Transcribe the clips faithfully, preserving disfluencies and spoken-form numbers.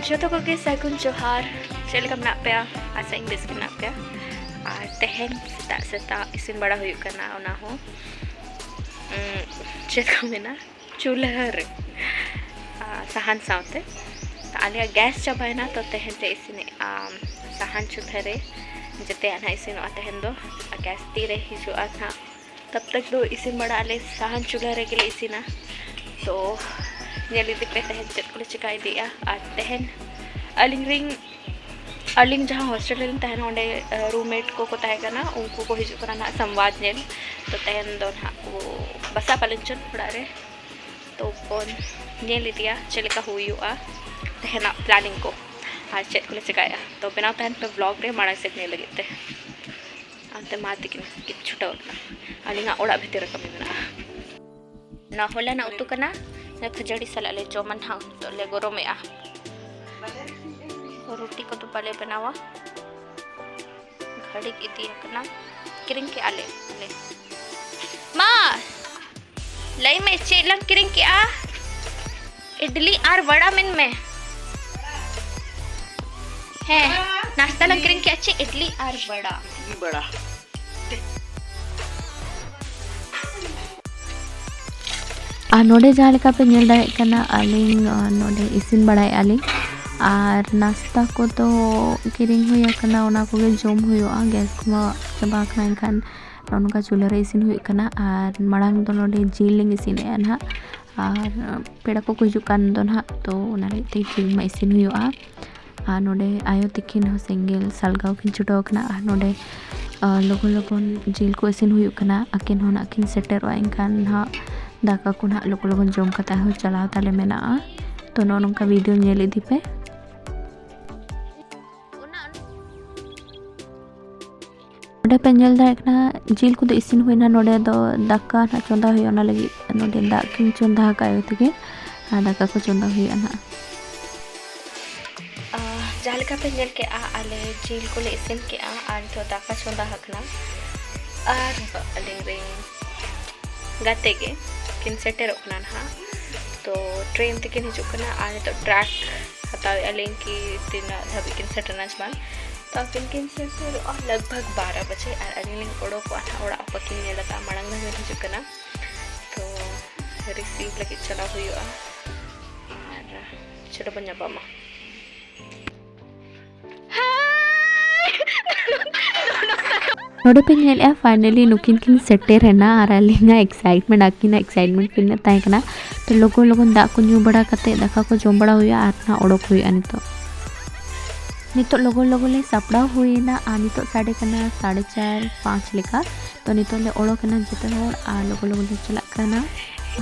ᱡᱚᱛᱚ ᱠᱚᱜᱮ ᱥᱟᱹᱜᱩᱱ ᱡᱚᱦᱟᱨ᱾ ᱪᱮᱫ ᱞᱮᱠᱟ ᱢᱮᱱᱟᱜ ᱯᱮᱭᱟ? ᱟᱥᱟ ᱤᱧ ᱵᱮᱥ ᱜᱮ ᱢᱮᱱᱟᱜ ᱯᱮᱭᱟ᱾ ᱟᱨ ᱛᱮᱦᱮᱧ ᱥᱮᱛᱟᱜ ᱥᱮᱛᱟᱜ ᱤᱥᱤᱱ ᱵᱟᱲᱟ ᱦᱩᱭᱩᱜ ᱠᱟᱱᱟ, ᱚᱱᱟ ᱦᱚᱸ, ᱩᱸ, ᱪᱮᱫ ᱠᱚ ᱢᱮᱱᱟ, ᱪᱩᱞᱦᱟᱹ ᱨᱮ, ᱟᱨ ᱥᱟᱦᱟᱱ ᱥᱟᱶᱛᱮ᱾ ᱟᱞᱮᱭᱟᱜ ᱜᱮᱥ ᱪᱟᱵᱟᱭᱮᱱᱟ, ᱛᱚ ᱛᱮᱦᱮᱧ ᱞᱮ ᱤᱥᱤᱱᱮᱜᱼᱟ ᱥᱟᱦᱟᱱ ᱪᱩᱞᱦᱟᱹ ᱨᱮ᱾ ᱡᱮᱛᱮᱭᱟᱜ ᱱᱟᱦᱟᱜ ᱤᱥᱤᱱᱚᱜᱼᱟ ᱛᱮᱦᱮᱧ ᱫᱚ᱾ ᱟᱨ ᱜᱮᱥ ᱛᱤᱨᱮ ᱦᱤᱡᱩᱜᱼᱟ ᱱᱟᱦᱟᱜ, ᱛᱟᱵ ᱛᱟᱠ ᱫᱚ ᱤᱥᱤᱱ ᱵᱟᱲᱟ ᱟᱞᱮ, ᱥᱟᱦᱟᱱ ᱪᱩᱞᱦᱟᱹ ᱨᱮᱜᱮ ᱞᱮ ᱤᱥᱤᱱᱟ᱾ ᱛᱚ ᱧᱮᱞ ᱤᱫᱤ ᱯᱮ ᱛᱮᱦᱮᱧ ᱪᱮᱫ ᱠᱚᱞᱮ ᱪᱮᱠᱟ ᱤᱫᱤᱭᱮᱜᱼᱟ᱾ ᱟᱨ ᱛᱮᱦᱮᱧ ᱟᱹᱞᱤᱧ ᱨᱤᱱ, ᱟᱹᱞᱤᱧ ᱡᱟᱦᱟᱸ ᱦᱳᱥᱴᱮᱞ ᱨᱮᱞᱤᱧ ᱛᱟᱦᱮᱱᱟ, ᱚᱸᱰᱮ, ᱟᱸ, ᱨᱩᱢᱢᱮᱴ ᱠᱚᱠᱚ ᱛᱟᱦᱮᱸ ᱠᱟᱱᱟ, ᱩᱱᱠᱩ ᱠᱚ ᱦᱤᱡᱩᱜ ᱠᱟᱱᱟ ᱱᱟᱦᱟᱜ ᱥᱚᱢᱵᱟᱫᱽ ᱧᱮᱞ᱾ ᱛᱚ ᱛᱮᱦᱮᱧ ᱫᱚ ᱱᱟᱦᱟᱜ ᱠᱚ ᱵᱟᱥᱟ ᱯᱟᱞᱮᱱ ᱪᱚᱝ ᱚᱲᱟᱜ ᱨᱮ᱾ ᱛᱚ ᱵᱚᱱ ᱧᱮᱞ ᱤᱫᱤᱭᱟ ᱪᱮᱫ ᱞᱮᱠᱟ ᱦᱩᱭᱩᱜᱼᱟ ᱛᱮᱦᱮᱧᱟᱜ ᱯᱞᱟᱱᱤᱝ ᱠᱚ ᱟᱨ ᱪᱮᱫ ᱠᱚᱞᱮ ᱪᱮᱠᱟᱭᱟ᱾ ᱛᱚ ᱵᱮᱱᱟᱣ ᱛᱟᱦᱮᱱ ᱯᱮ ᱵᱞᱚᱜ ᱨᱮ ᱢᱟᱲᱟᱝ ᱥᱮᱫ ᱧᱮᱞ ᱞᱟᱹᱜᱤᱫ ᱛᱮ᱾ ᱚᱱᱛᱮ ᱢᱟ ᱛᱤᱠᱤᱱ ᱠᱤᱱ ᱪᱷᱩᱴᱟᱹᱣ ᱟᱠᱟᱱᱟ, ᱟᱹᱞᱤᱧᱟᱜ ᱚᱲᱟᱜ ᱵᱷᱤᱛᱤᱨ ᱨᱮ ᱠᱟᱹᱢᱤ ᱢᱮᱱᱟᱜᱼᱟ᱾ ᱱᱚᱣᱟ ᱦᱚᱞᱟᱱᱟᱜ ᱩᱛᱩ ᱠᱟᱱᱟ, ᱱᱚᱣᱟ ᱠᱷᱟᱹᱡᱟᱹᱲᱤ ᱥᱟᱞᱟᱜ ᱞᱮ ᱡᱚᱢᱟ ᱱᱟᱦᱟᱜ᱾ ᱱᱤᱛᱚᱜ ᱞᱮ ᱜᱚᱨᱚᱢᱮᱜᱼᱟ, ᱨᱩᱴᱤ ᱠᱚᱫᱚ ᱵᱟᱞᱮ ᱵᱮᱱᱟᱣᱟ᱾ ᱜᱷᱟᱹᱲᱤᱠ ᱤᱫᱤ ᱟᱠᱟᱱᱟ, ᱠᱤᱨᱤᱧ ᱠᱮᱜᱼᱟ ᱞᱮ᱾ ᱢᱟ ᱞᱟᱹᱭ ᱢᱮ, ᱪᱮᱫ ᱞᱟᱝ ᱠᱤᱨᱤᱧ ᱠᱮᱜᱼᱟ? ᱤᱰᱞᱤ ᱟᱨ ᱵᱟᱲᱟ ᱢᱮᱱ ᱢᱮ᱾ ᱦᱮᱸ, ᱱᱟᱥᱛᱟ ᱞᱟᱝ ᱠᱤᱨᱤᱧ ᱠᱮᱜᱼᱟ᱾ ᱪᱮᱫ? ᱤᱰᱞᱤ ᱟᱨ ᱵᱟᱲᱟ᱾ ᱤᱰᱞᱤ ᱵᱟᱲᱟ᱾ ᱟᱨ ᱱᱚᱰᱮ ᱡᱟᱦᱟᱸ ᱞᱮᱠᱟ ᱯᱮ ᱧᱮᱞ ᱫᱟᱲᱮᱭᱟᱜ ᱠᱟᱱᱟ, ᱟᱹᱞᱤᱧ, ᱟᱸ, ᱱᱚᱰᱮ ᱤᱥᱤᱱ ᱵᱟᱲᱟᱭᱮᱫᱼᱟ ᱞᱤᱧ᱾ ᱟᱨ ᱱᱟᱥᱛᱟ ᱠᱚᱫᱚ ᱠᱤᱨᱤᱧ ᱦᱩᱭ ᱟᱠᱟᱱᱟ, ᱚᱱᱟ ᱠᱚᱜᱮ ᱡᱚᱢ ᱦᱩᱭᱩᱜᱼᱟ᱾ ᱜᱮᱥ ᱠᱚᱢᱟ ᱪᱟᱵᱟ ᱟᱠᱟᱱᱟ, ᱮᱱᱠᱷᱟᱱ ᱱᱚᱜᱼᱚ ᱱᱚᱝᱠᱟ ᱪᱩᱞᱦᱟᱹ ᱨᱮ ᱤᱥᱤᱱ ᱦᱩᱭᱩᱜ ᱠᱟᱱᱟ᱾ ᱟᱨ ᱢᱟᱲᱟᱝ ᱫᱚ ᱱᱚᱰᱮ ᱡᱤᱞ ᱞᱤᱧ ᱤᱥᱤᱱᱮᱫᱼᱟ ᱱᱟᱦᱟᱜ, ᱟᱨ ᱯᱮᱲᱟ ᱠᱚᱠᱚ ᱦᱤᱡᱩᱜ ᱠᱟᱱ ᱫᱚ ᱱᱟᱦᱟᱜ, ᱛᱚ ᱚᱱᱟ ᱞᱟᱹᱜᱤᱫ ᱛᱮ ᱡᱤᱞ ᱢᱟ ᱤᱥᱤᱱ ᱦᱩᱭᱩᱜᱼᱟ᱾ ᱟᱨ ᱱᱚᱰᱮ ᱟᱭᱳ ᱛᱤᱠᱤᱱ ᱦᱚᱸ ᱥᱮᱸᱜᱮᱞ ᱥᱟᱞᱜᱟᱣ ᱠᱤᱱ ᱪᱷᱩᱴᱟᱹᱣ ᱟᱠᱟᱱᱟ᱾ ᱟᱨ ᱱᱚᱰᱮ, ᱟᱨ ᱞᱚᱜᱚᱱ ᱞᱚᱜᱚᱱ ᱡᱤᱞ ᱠᱚ ᱤᱥᱤᱱ ᱦᱩᱭᱩᱜ ᱠᱟᱱᱟ᱾ ᱟᱹᱠᱤᱱ ᱦᱚᱸ ᱱᱟᱜ ᱠᱤᱱ ᱥᱮᱴᱮᱨᱚᱜᱼᱟ, ᱮᱱᱠᱷᱟᱱ ᱱᱟᱦᱟᱜ ᱫᱟᱠᱟ ᱠᱚ ᱱᱟᱦᱟᱜ ᱞᱚᱜᱚᱱ ᱞᱚᱜᱚᱱ ᱡᱚᱢ ᱠᱟᱛᱮ ᱦᱚᱸ ᱪᱟᱞᱟᱣ ᱛᱟᱞᱮ ᱢᱮᱱᱟᱜᱼᱟ᱾ ᱛᱚ ᱱᱚᱜᱼᱚ ᱱᱚᱝᱠᱟ ᱵᱷᱤᱰᱤᱭᱳ ᱧᱮᱞ ᱤᱫᱤ ᱯᱮ᱾ ᱱᱚᱰᱮ ᱯᱮ ᱧᱮᱞ ᱫᱟᱲᱮᱭᱟᱜ ᱠᱟᱱᱟ, ᱡᱤᱞ ᱠᱚᱫᱚ ᱤᱥᱤᱱ ᱦᱩᱭᱱᱟ᱾ ᱱᱚᱰᱮ ᱫᱚ ᱫᱟᱠᱟ ᱱᱟᱦᱟᱜ ᱪᱚᱸᱫᱟ ᱦᱩᱭᱩᱜᱼᱟ, ᱚᱱᱟ ᱞᱟᱹᱜᱤᱫ ᱱᱚᱰᱮ ᱫᱟᱜ ᱠᱤᱱ ᱪᱚᱸᱫᱟ ᱟᱠᱟᱫ ᱟᱭᱳ ᱛᱟᱹᱠᱤᱱ, ᱟᱨ ᱫᱟᱠᱟ ᱠᱚ ᱪᱚᱸᱫᱟ ᱦᱩᱭᱩᱜᱼᱟ ᱱᱟᱦᱟᱜ᱾ ᱟᱦ, ᱡᱟᱦᱟᱸ ᱞᱮᱠᱟ ᱯᱮ ᱧᱮᱞ ᱠᱮᱜᱼᱟ, ᱟᱞᱮ ᱡᱤᱞ ᱠᱚᱞᱮ ᱤᱥᱤᱱ ᱠᱮᱜᱼᱟ ᱟᱨ ᱱᱤᱛᱚᱜ ᱫᱟᱠᱟ ᱪᱚᱸᱫᱟ ᱟᱠᱟᱱᱟ᱾ ᱟᱨ ᱟᱹᱞᱤᱧ ᱨᱮᱱ ᱜᱟᱛᱮ ᱜᱮ ᱠᱤᱱ ᱥᱮᱴᱮᱨᱚᱜ ᱠᱟᱱᱟ ᱱᱟᱦᱟᱜ, ᱛᱚ ᱴᱨᱮᱱ ᱛᱮᱠᱤᱱ ᱦᱤᱡᱩᱜ ᱠᱟᱱᱟ᱾ ᱟᱨ ᱱᱤᱛᱚᱜ ᱴᱨᱟᱠ ᱦᱟᱛᱟᱣᱮᱫᱼᱟ ᱞᱤᱧ ᱠᱤ ᱛᱤᱱᱟᱹᱜ ᱫᱷᱟᱹᱵᱤᱡ ᱠᱤᱱ ᱥᱮᱴᱮᱨᱱᱟ ᱥᱮ ᱵᱟᱝ᱾ ᱛᱚ ᱟᱹᱠᱤᱱ ᱠᱤᱱ ᱥᱮᱴᱮᱨᱚᱜᱼᱟ ᱞᱟᱜᱽ ᱵᱷᱟᱜᱽ ᱵᱟᱨᱚ ᱵᱟᱡᱮ, ᱟᱨ ᱟᱹᱞᱤᱧ ᱞᱤᱧ ᱚᱰᱚᱠᱚᱜᱼᱟ ᱱᱟᱦᱟᱜ ᱚᱲᱟᱜ᱾ ᱵᱟᱹᱠᱤᱱ ᱧᱮᱞ ᱟᱠᱟᱫᱼᱟ, ᱢᱟᱲᱟᱝ ᱫᱷᱟᱣ ᱠᱤᱱ ᱦᱤᱡᱩᱜ ᱠᱟᱱᱟ᱾ ᱛᱚ ᱨᱤᱥᱤᱵᱷ ᱞᱟᱹᱜᱤᱫ ᱪᱟᱞᱟᱣ ᱦᱩᱭᱩᱜᱼᱟ, ᱟᱨ ᱪᱚᱞᱚ ᱵᱚᱱ ᱧᱟᱯᱟᱢᱟ᱾ ᱱᱚᱰᱮ ᱯᱮ ᱧᱮᱞᱮᱫᱼᱟ, finally ᱱᱩᱠᱤᱱ ᱠᱤᱱ ᱥᱮᱴᱮᱨ ᱮᱱᱟ ᱟᱨ ᱟᱹᱞᱤᱧᱟᱜ excitement, ᱟᱹᱠᱤᱱᱟᱜ excitement ᱛᱤᱱᱟᱹᱜ ᱛᱟᱦᱮᱸ ᱠᱟᱱᱟ᱾ ᱛᱚ ᱞᱚᱜᱚᱱ ᱞᱚᱜᱚᱱ ᱫᱟᱜ ᱠᱚ ᱧᱩ ᱵᱟᱲᱟ ᱠᱟᱛᱮ, ᱫᱟᱠᱟ ᱠᱚ ᱡᱚᱢ ᱵᱟᱲᱟ ᱦᱩᱭᱩᱜᱼᱟ ᱟᱨ ᱱᱟᱦᱟᱜ ᱚᱰᱚᱠ ᱦᱩᱭᱩᱜᱼᱟ ᱱᱤᱛᱚᱜ᱾ ᱱᱤᱛᱚᱜ ᱞᱚᱜᱚᱱ ᱞᱚᱜᱚᱱ ᱞᱮ ᱥᱟᱯᱲᱟᱣ ᱦᱩᱭᱮᱱᱟ ᱟᱨ ᱱᱤᱛᱚᱜ ᱥᱟᱰᱮ ᱠᱟᱱᱟ ᱥᱟᱲᱮ ᱪᱟᱨ, ᱯᱟᱸᱪ ᱞᱮᱠᱟ᱾ ᱛᱚ ᱱᱤᱛᱚᱜ ᱞᱮ ᱚᱰᱚᱠ ᱮᱱᱟ ᱡᱚᱛᱚ ᱦᱚᱲ ᱟᱨ ᱞᱚᱜᱚᱱ ᱞᱚᱜᱚᱱ ᱞᱮ ᱪᱟᱞᱟᱜ ᱠᱟᱱᱟ᱾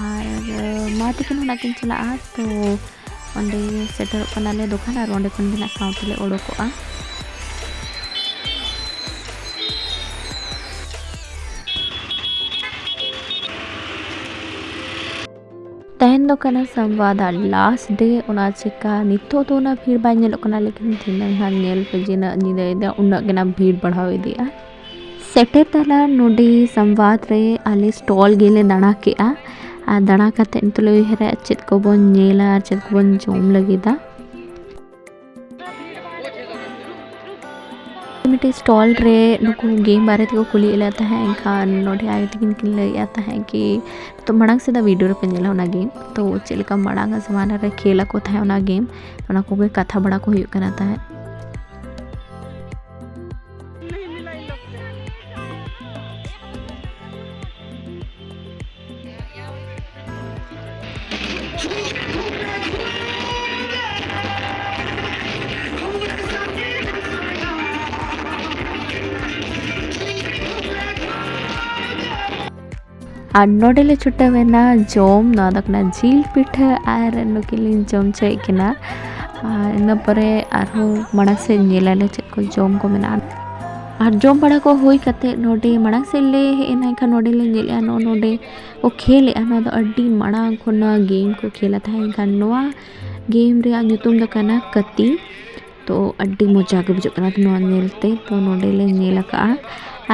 ᱟᱨ ᱢᱟ ᱛᱟᱹᱠᱤᱱ ᱦᱚᱸ ᱱᱟᱜ ᱠᱤᱱ ᱪᱟᱞᱟᱜᱼᱟ᱾ ᱛᱚ ᱚᱸᱰᱮ ᱥᱮᱴᱮᱨᱚᱜ ᱠᱟᱱᱟᱞᱮ ᱫᱚᱠᱟᱱ, ᱟᱨ ᱚᱸᱰᱮ ᱠᱷᱚᱱ ᱜᱮ ᱱᱟᱜ ᱥᱟᱶ ᱛᱮᱞᱮ ᱚᱰᱚᱠᱚᱜᱼᱟ᱾ ᱛᱮᱦᱮᱧ ᱫᱚ ᱠᱟᱱᱟ ᱥᱚᱢᱵᱟᱫ ᱟᱨ last day, ᱚᱱᱟ ᱪᱮᱠᱟ ᱱᱤᱛᱚᱜ ᱫᱚ ᱩᱱᱟᱹᱜ ᱵᱷᱤᱲ ᱵᱟᱭ ᱧᱮᱞᱚᱜ ᱠᱟᱱᱟ, ᱞᱮᱠᱤᱱ ᱫᱷᱤᱱᱟᱹᱝ ᱦᱟᱸᱜ ᱧᱮᱞ ᱯᱮ ᱡᱮ ᱩᱱᱟᱹᱜ ᱧᱤᱫᱟᱹᱭᱮᱫᱟ, ᱩᱱᱟᱹᱜ ᱜᱮ ᱱᱟᱜ ᱵᱷᱤᱲ ᱵᱟᱲᱦᱟᱣ ᱤᱫᱤᱜᱼᱟ᱾ ᱥᱮᱴᱮᱨ ᱛᱟᱦᱞᱮ ᱱᱚᱰᱮ ᱥᱚᱢᱵᱟᱫ ᱨᱮ ᱟᱞᱮ stall ᱜᱮᱞᱮ ᱫᱟᱬᱟ ᱠᱮᱜᱼᱟ, ᱟᱨ ᱫᱟᱬᱟ ᱠᱟᱛᱮ ᱱᱤᱛᱚᱜ ᱞᱮ ᱩᱭᱦᱟᱹᱨᱟ ᱪᱮᱫ ᱠᱚᱵᱚᱱ ᱧᱮᱞᱟ ᱟᱨ ᱪᱮᱫ ᱠᱚᱵᱚᱱ ᱡᱚᱢ ᱞᱟᱹᱜᱤᱫᱟ᱾ ᱢᱤᱫᱴᱮᱡ stall ᱨᱮ ᱱᱩᱠᱩ game ᱵᱟᱨᱮ ᱛᱮᱠᱚ ᱠᱩᱞᱤᱭᱮᱫ ᱞᱮ ᱛᱟᱦᱮᱸᱫ, ᱮᱱᱠᱷᱟᱱ ᱱᱚᱰᱮ ᱟᱭᱳ ᱛᱟᱹᱠᱤᱱ ᱠᱤᱱ ᱞᱟᱹᱭᱮᱫᱼᱟ ᱛᱟᱦᱮᱸᱫ ᱠᱤ, ᱛᱚ ᱢᱟᱲᱟᱝ ᱥᱮᱫᱟᱜ video ᱨᱮᱯᱮ ᱧᱮᱞᱟ ᱚᱱᱟ game, ᱛᱚ ᱪᱮᱫ ᱞᱮᱠᱟ ᱢᱟᱲᱟᱝ ᱟᱜ ᱡᱟᱢᱟᱱᱟ ᱨᱮ ᱠᱷᱮᱞ ᱟᱠᱚ ᱛᱟᱦᱮᱸᱫ ᱚᱱᱟ game, ᱚᱱᱟ ᱠᱚᱜᱮ ᱠᱟᱛᱷᱟ ᱵᱟᱲᱟ ᱠᱚ ᱦᱩᱭᱩᱜ ᱠᱟᱱᱟ ᱛᱟᱦᱮᱸᱫ᱾ ᱟᱨ ᱱᱚᱰᱮ ᱞᱮ ᱪᱷᱩᱴᱟᱹᱣ ᱮᱱᱟ ᱡᱚᱢ᱾ ᱱᱚᱣᱟ ᱫᱚ ᱠᱟᱱᱟ ᱡᱤᱞ ᱯᱤᱴᱷᱟᱹ, ᱟᱨ ᱱᱩᱠᱤᱱ ᱞᱤᱧ ᱡᱚᱢ ᱦᱚᱪᱚᱭᱮᱫ ᱠᱤᱱᱟ᱾ ᱟᱨ ᱤᱱᱟᱹ ᱯᱚᱨᱮ ᱟᱨᱦᱚᱸ ᱢᱟᱲᱟᱝ ᱥᱮᱫ ᱧᱮᱞᱟᱞᱮ ᱪᱮᱫ ᱠᱚ ᱡᱚᱢ ᱠᱚ ᱢᱮᱱᱟᱜᱼᱟ᱾ ᱟᱨ ᱡᱚᱢ ᱵᱟᱲᱟ ᱠᱚ ᱦᱩᱭ ᱠᱟᱛᱮ ᱱᱚᱰᱮ ᱢᱟᱲᱟᱝ ᱥᱮᱫ ᱞᱮ ᱦᱮᱡ ᱮᱱᱟ, ᱮᱱᱠᱷᱟᱱ ᱱᱚᱰᱮ ᱞᱮ ᱧᱮᱞᱮᱜᱼᱟ, ᱱᱚᱜᱼᱚ ᱱᱚᱰᱮ ᱠᱚ ᱠᱷᱮᱞᱮᱜᱼᱟ᱾ ᱱᱚᱣᱟ ᱫᱚ ᱟᱹᱰᱤ ᱢᱟᱲᱟᱝ ᱠᱷᱚᱱ ᱱᱚᱣᱟ game ᱠᱚ ᱠᱷᱮᱞᱟ ᱛᱟᱦᱮᱸ᱾ ᱮᱱᱠᱷᱟᱱ ᱱᱚᱣᱟ game ᱨᱮᱭᱟᱜ ᱧᱩᱛᱩᱢ ᱫᱚ ᱠᱟᱱᱟ ᱠᱟᱹᱛᱤ᱾ ᱛᱚ ᱟᱹᱰᱤ ᱢᱚᱡᱟ ᱜᱮ ᱵᱩᱡᱷᱟᱹᱜ ᱠᱟᱱᱟ ᱱᱚᱣᱟ ᱧᱮᱞ ᱛᱮ᱾ ᱛᱚ ᱱᱚᱰᱮ ᱞᱮ ᱧᱮᱞ ᱟᱠᱟᱜᱼᱟ,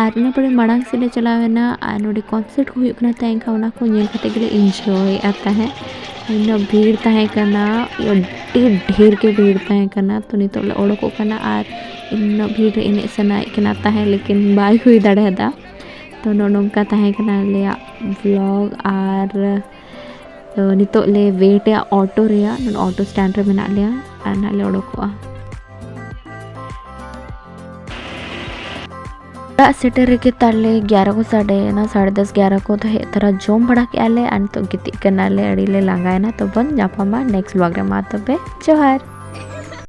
ᱟᱨ ᱤᱱᱟᱹ ᱯᱚᱨᱮ ᱢᱟᱲᱟᱝ ᱥᱮᱫ ᱞᱮ ᱪᱟᱞᱟᱣ ᱮᱱᱟ, ᱟᱨ ᱱᱚᱰᱮ concert ᱠᱚ ᱦᱩᱭᱩᱜ ᱠᱟᱱᱟ ᱛᱟᱦᱮᱸ, ᱮᱱᱠᱷᱟᱱ ᱚᱱᱟ ᱠᱚ ᱧᱮᱞ ᱠᱟᱛᱮ ᱜᱮᱞᱮ enjoy ᱮᱫ ᱛᱟᱦᱮᱸᱫ᱾ ᱩᱱᱟᱹᱜ ᱵᱷᱤᱲ ᱛᱟᱦᱮᱸ ᱠᱟᱱᱟ, ᱤᱭᱟᱹ, ᱟᱹᱰᱤ ᱰᱷᱮᱨ ᱜᱮ ᱵᱷᱤᱲ ᱛᱟᱦᱮᱸ ᱠᱟᱱᱟ᱾ ᱛᱚ ᱱᱤᱛᱚᱜ ᱞᱮ ᱚᱰᱚᱠᱚᱜ ᱠᱟᱱᱟ ᱟᱨ ᱤᱱᱟᱹᱜ ᱵᱷᱤᱲ ᱨᱮ ᱮᱱᱮᱡ ᱥᱟᱱᱟᱭᱮᱫ ᱠᱟᱱᱟ ᱛᱟᱦᱮᱸ, ᱞᱮᱠᱤᱱ ᱵᱟᱭ ᱦᱩᱭ ᱫᱟᱲᱮᱭᱟᱫᱟ᱾ ᱛᱚ ᱱᱚᱜᱼᱚ ᱱᱚᱝᱠᱟ ᱛᱟᱦᱮᱸ ᱠᱟᱱᱟ ᱟᱞᱮᱭᱟᱜ ᱵᱷᱞᱚᱜ᱾ ᱟᱨ ᱛᱚ ᱱᱤᱛᱚᱜ ᱞᱮ ᱣᱮᱴ ᱮᱜᱼᱟ ᱚᱴᱳ ᱨᱮᱭᱟᱜ᱾ ᱱᱚᱰᱮ ᱚᱴᱳ ᱥᱴᱮᱱᱰ ᱨᱮ ᱢᱮᱱᱟᱜ ᱞᱮᱭᱟ ᱟᱨ ᱱᱟᱦᱟᱜ ᱞᱮ ᱚᱰᱚᱠᱚᱜᱼᱟ᱾ ᱚᱲᱟᱜ ᱥᱮᱴᱮᱨ ᱨᱮᱜᱮ ᱛᱟᱞᱮ ᱜᱮᱭᱟᱨᱟ ᱠᱚ ᱥᱟᱰᱮᱭᱮᱱᱟ, ᱥᱟᱲᱮ ᱫᱚᱥ ᱜᱮᱭᱟᱨᱟ ᱠᱚ᱾ ᱛᱚ ᱦᱮᱡ ᱛᱚᱨᱟ ᱡᱚᱢ ᱵᱟᱲᱟ ᱠᱮᱜᱼᱟ ᱞᱮ ᱟᱨ ᱱᱤᱛᱚᱜ ᱜᱤᱛᱤᱡ ᱠᱟᱱᱟᱞᱮ, ᱟᱹᱰᱤ ᱞᱮ ᱞᱟᱸᱜᱟᱭᱮᱱᱟ᱾ ᱛᱚ ᱵᱚᱱ ᱧᱟᱯᱟᱢᱟ ᱱᱮᱠᱥᱴ ᱵᱷᱞᱚᱜ ᱨᱮ᱾ ᱢᱟ ᱛᱚᱵᱮ ᱡᱚᱦᱟᱨ᱾